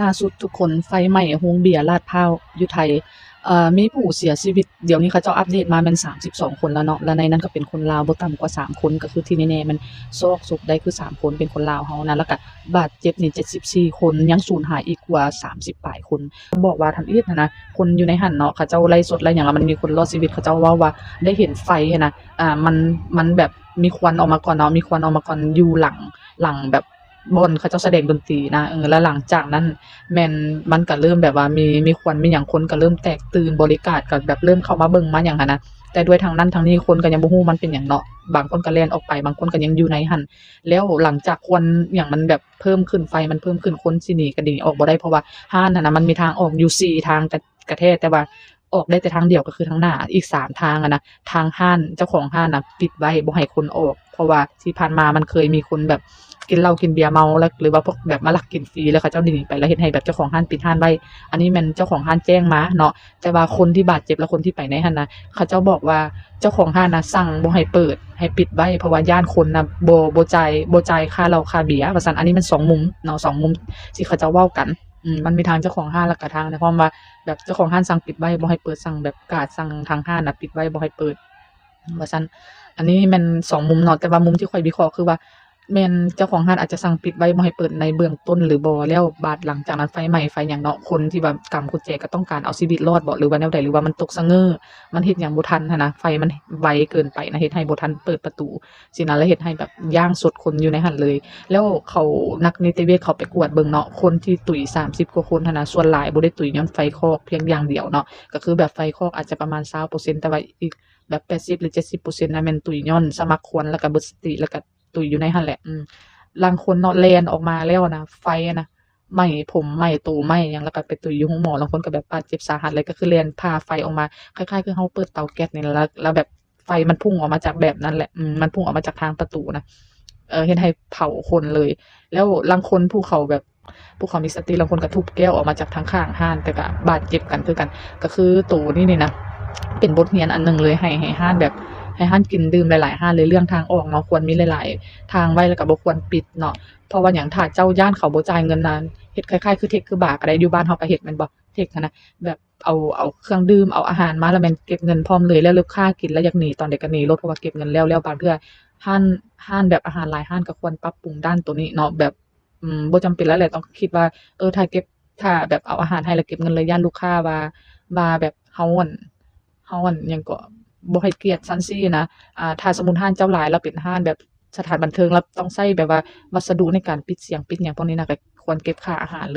ລ່າສຸດທຸກຄົນ ໄຟໄໝ້ໂຮງເບຍລາດພ້າວຢູ່ໄທ ເອີ່ ມີຜູ້ເສຍຊີວິດ ດຽວນີ້ເຂົາເຈົ້າອັບເດດມາແມ່ນສາມສິບສອງຄົນແລ້ວເນາະ ແລະໃນນັ້ນກໍເປັນຄົນລາວບໍ່ຕ່ຳກວ່າສາມຄົນ ກໍຄືທີ່ແນ່ໆແມ່ນຊອກສົບໄດ້ຄືສາມຄົນ ເປັນຄົນລາວເຮົານະ ແລ້ວກໍບາດເຈັບນີ້ເຈັດສິບສີ່ຄົນ ຍັງສູນຫາຍອີກກວ່າສາມສິບປາຍຄົນ. ບອກວ່າທຳອິດຫັ້ນນະ ຄົນຢູ່ໃນຫັ້ນເນາະ ເຂົາເຈົ້າໄລສົດໄລຫຍັງ ແລ້ວມັນມີຄົນລອດຊີວິດ ເຂົາເຈົ້າເວົ້າວ່າໄດ້ເຫັນໄຟຫັ້ນນະ ອ່າ ມັນ ມັນແບບມີຄວັນອອກມາກ່ອນເນາະ ມີຄວັນອອກມາກ່ອນຢູ່ຫຼັງ ຫຼັງແບບ ບ່ອນເຂົາເຈົ້າສະແດງດົນຕີນະ ເອີ ແລ້ວຫຼັງຈາກນັ້ນແມ່ນມັນກະເລີ່ມແບບວ່າມີ ມີຄວັນມີຫຍັງ ຄົນກະເລີ່ມແຕກຕື່ນ ບໍລິກາດກະແບບເລີ່ມເຂົ້າມາເບິ່ງມາຫຍັງຫັ້ນນະ ແຕ່ດ້ວຍທາງນັ້ນທາງນີ້ຄົນກະຍັງບໍ່ຮູ້ມັນເປັນຫຍັງເນາະ ບາງຄົນກະແລ່ນອອກໄປ ບາງຄົນກະຍັງຢູ່ໃນຫັ້ນ ແລ້ວຫຼັງຈາກຄວັນຫຍັງມັນແບບເພີ່ມຂຶ້ນ ໄຟມັນເພີ່ມຂຶ້ນ ຄົນຊິໜີກະໜີອອກບໍ່ໄດ້ ເພາະວ່າຮ້ານຫັ້ນນະ ມັນມີທາງອອກຢູ່ສີ່ທາງ ກະ ກະແທ້ ແຕ່ວ່າອອກໄດ້ແຕ່ທາງດຽວ ກໍຄືທາງໜ້າ ອີກສາມທາງຫັ້ນນະ ທາງຮ້ານ ເຈົ້າຂອງຮ້ານນະປິດໄວ້ບໍ່ໃຫ້ຄົນອອກ ເພາະວ່າທີ່ຜ່ານມາມັນເຄີຍມີຄົນແບບກິນເຫຼົ້າກິນເບຍເມົາ ແລ້ວ ຫຼືວ່າພວກແບບມາລັກກິນຟຣີ ແລ້ວເຂົາເຈົ້າໜີໄປ ແລ້ວເຮັດໃຫ້ແບບເຈົ້າຂອງຮ້ານປິດຮ້ານໄວ້ ອັນນີ້ແມ່ນເຈົ້າຂອງຮ້ານແຈ້ງມາເນາະ ແຕ່ວ່າຄົນທີ່ບາດເຈັບ ແລະ ຄົນທີ່ໄປໃນຫັ້ນນະ ເຂົາເຈົ້າບອກວ່າເຈົ້າຂອງຮ້ານນະສັ່ງບໍ່ໃຫ້ເປີດ ໃຫ້ປິດໄວ້ ເພາະວ່າຢ້ານຄົນນະບໍ່ ບໍ່ຈ່າຍ ບໍ່ຈ່າຍຄ່າເຫຼົ້າຄ່າເບຍ ວ່າຊັ້ນ ອັນນີ້ແມ່ນສອງມຸມເນາະ ສອງມຸມທີ່ເຂົາເຈົ້າເວົ້າກັນ. ອືມ ມັນມີທາງເຈົ້າຂອງຮ້ານ ແລ້ວກະທາງ ພ້ອມວ່າແບບເຈົ້າຂອງຮ້ານສັ່ງປິດໄວ້ ບໍ່ໃຫ້ເປີດ ສັ່ງແບບກາດ ສັ່ງທາງຮ້ານນະປິດໄວ້ ບໍ່ໃຫ້ເປີດ ວ່າຊັ້ນ. ອັນນີ້ແມ່ນສອງມຸມເນາະ ແຕ່ວ່າມຸມທີ່ຂ້ອຍວິເຄາະຄືວ່າ ແມ່ນເຈົ້າຂອງຮ້ານອາດຈະສັ່ງປິດໄວ້ ບໍ່ໃຫ້ເປີດໃນເບື້ອງຕົ້ນຫຼືບໍ່ ແລ້ວບາດຫຼັງຈາກນັ້ນໄຟໄໝ້ໄຟຫຍັງເນາະ ຄົນທີ່ວ່າກຳກຸນແຈກໍຕ້ອງການເອົາຊີວິດລອດບໍ ຫຼືວ່າແນວໃດ ຫຼືວ່າມັນຕົກສະເຫງີ້ ມັນເຮັດຫຍັງບໍ່ທັນຫັ້ນນະ ໄຟມັນໄວເກີນໄປນະ ເຮັດໃຫ້ບໍ່ທັນເປີດປະຕູ ຊີ້ນະ ແລ້ວເຮັດໃຫ້ແບບຢ້າງສົດຄົນຢູ່ໃນຫັ້ນເລີຍ. ແລ້ວເຂົາ ນັກນິຕິເວດເຂົາໄປກວດເບິ່ງເນາະ ຄົນທີ່ຕຸຍສາມສິບກວ່າຄົນຫັ້ນນະ ສ່ວນຫຼາຍບໍ່ໄດ້ຕຸຍຍ້ອນໄຟຄອກພຽງຢ່າງດຽວເນາະ ກໍຄືແບບໄຟຄອກອາດຈະປະມານຊາວເປີເຊັນ ແຕ່ວ່າອີກແບບແປດສິບ ຫຼື ເຈັດສິບເປີເຊັນນະ ແມ່ນຕຸຍຍ້ອນສະໝັກຄວັນ ແລ້ວກະເບິດສະຕິ ແລ້ວກະຕຸຍຢູ່ໃນຫັ້ນແຫຼະ. ອືມ ລາງຄົນເນາະ ແລ່ນອອກມາແລ້ວນະ ໄຟຫັ້ນນະ ໄໝ້ຜົມ ໄໝ້ໂຕ ໄໝ້ຫຍັງ ແລ້ວກະໄປຕຸຍຢູ່ໂຮງໝໍ ລາງຄົນກະແບບບາດເຈັບສາຫັດ ແລ້ວກະຄືແລ່ນຜ່າໄຟອອກມາ ຄ້າຍໆຄືເຮົາເປີດເຕົາແກັສນີ້ແຫຼະ ແລ້ວ ແລ້ວແບບ ໄຟມັນພຸ່ງອອກມາຈາກແບບນັ້ນແຫຼະ ອືມ ມັນພຸ່ງອອກມາຈາກທາງປະຕູນະ ເອີ ເຮັດໃຫ້ເຜົາຄົນເລີຍ. ແລ້ວລາງຄົນຜູ້ເຂົາແບບ ຜູ້ເຂົາມີສະຕິ ລາງຄົນກະທຸບແກ້ວອອກມາຈາກທາງຂ້າງຮ້ານ ແຕ່ກະບາດເຈັບກັນຄືກັນ. ກະຄືໂຕນີ້ນີ້ນະ ເປັນບົດຮຽນອັນໜຶ່ງເລີຍ ໃຫ້ ໃຫ້ຮ້ານແບບ ໃຫ້ຮ້ານກິນດື່ມຫຼາຍໆຮ້ານເລີຍ ເລື່ອງທາງອອກເນາະ ຄວນມີຫຼາຍໆທາງໄວ້ ແລ້ວກະບໍ່ຄວນປິດເນາະ ເພາະວ່າຫຍັງ ຖ້າເຈົ້າຢ້ານເຂົາບໍ່ຈ່າຍເງິນນະ ເຮັດຄ້າຍໆຄືເທັກຄືບາກະໄດ້ ຢູ່ບ້ານເຮົາກະເຮັດແມ່ນບໍ່ ເທັກຫັ້ນນະ ແບບ ເອົາ ເອົາເຄື່ອງດື່ມ ເອົາອາຫານມາ ແລ້ວແມ່ນເກັບເງິນພ້ອມເລີຍ ແລ້ວລູກຄ້າກິນແລ້ວຢາກໜີ ຕອນໃດກະໜີໂລດ ເພາະວ່າເກັບເງິນແລ້ວ ແລ້ວບາງເທື່ອຮ້ານ ຮ້ານແບບອາຫານຫຼາຍຮ້ານກະຄວນປັບປຸງດ້ານໂຕນີ້ເນາະ ແບບ ອືມ ບໍ່ຈຳເປັນແລ້ວແຫຼະ ຕ້ອງຄິດວ່າ ເອີ ຖ້າເກັບ ຖ້າແບບເອົາອາຫານໃຫ້ແລ້ວເກັບເງິນເລີຍ ຢ້ານລູກຄ້າວ່າ ວ່າແບບເຮົາ ອັນ ເຮົາ ອັນ ຫຍັງເກາະ ບໍ່ໃຫ້ກຽດຊັ້ນຊີ້ນະ. ອ່າ ຖ້າສົມມຸດຮ້ານເຈົ້າຫຼາຍ ແລ້ວເປັນຮ້ານແບບສະຖານບັນເທີງ ແລ້ວຕ້ອງໃຊ້ແບບວ່າວັດສະດຸໃນການປິດສຽງປິດຫຍັງພວກນີ້ນະ ກະຄວນເກັບຄ່າອາຫານເລີຍ